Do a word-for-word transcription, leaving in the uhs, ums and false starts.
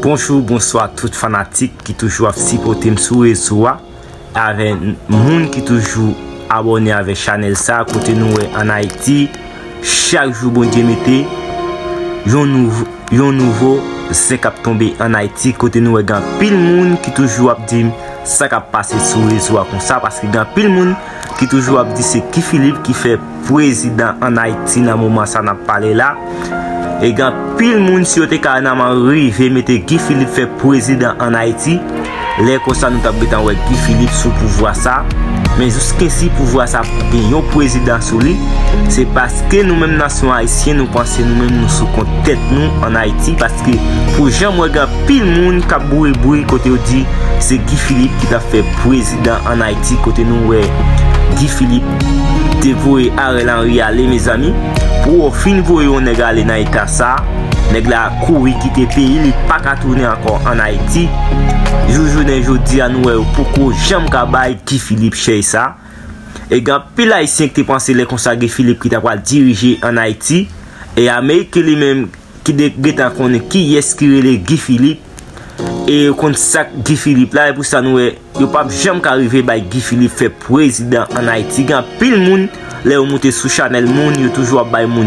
Bonjou, bonswa tout fanatik ki toujou ap sipòte m sou rezo a, avè moun ki toujou abòne avè chanèl sa, kote nou wè ann Ayiti, chak jou Bondye mete yon nouvo, yon nouvo zen k ap tonbe ann Ayiti, kote nou wè gen anpil moun ki toujou ap di m sa k ap pase sou rezo a konsa, paske gen anpil moun ki toujou ap di se Guy Philippe ki fè prezidan ann Ayiti nan moman sa n ap pale la. E gen anpil moun, si yo te ka nòmalman rive mete Guy Philippe fè prezidan ann Ayiti, lè konsa nou t ap gentan wè Guy Philippe sou pouvwa sa. Men jiskensi pouvwa sa gen yon prezidan sou li, se paske nou menm nasyon ayisyen, nou panse nou menm nou sou kont tèt nou ann Ayiti, paske pou jan m wè gen anpil moun k ap bouri bouri kote yo di se Guy Philippe ki t ap fè prezidan ann Ayiti, kote nou wè Guy Philippe te voye Ariel Henry ale, mezanmi. Pou w fin voye yon nèg ale nan eta sa, nèg la kouri kite peyi, li pa ka tounen ankò ann Ayiti. Jou jounen jodi a, nou wè yo poko janm ka bay Guy Philippe chèz sa. E gen anpil Ayisyen ki te panse lè konsa Guy Philippe ki ta pral dirije ann Ayiti. E Ameriken li menm ki te gentan konnen kiyès ki rele Guy Philippe. E yo konn sa k Guy Philippe la, e pou sa nou wè, yo p ap janm ka rive bay Guy Philippe fè prezidan ann Ayiti. Gen anpil moun, lè yo moute sou chanèl moun, yo toujou ap bay moun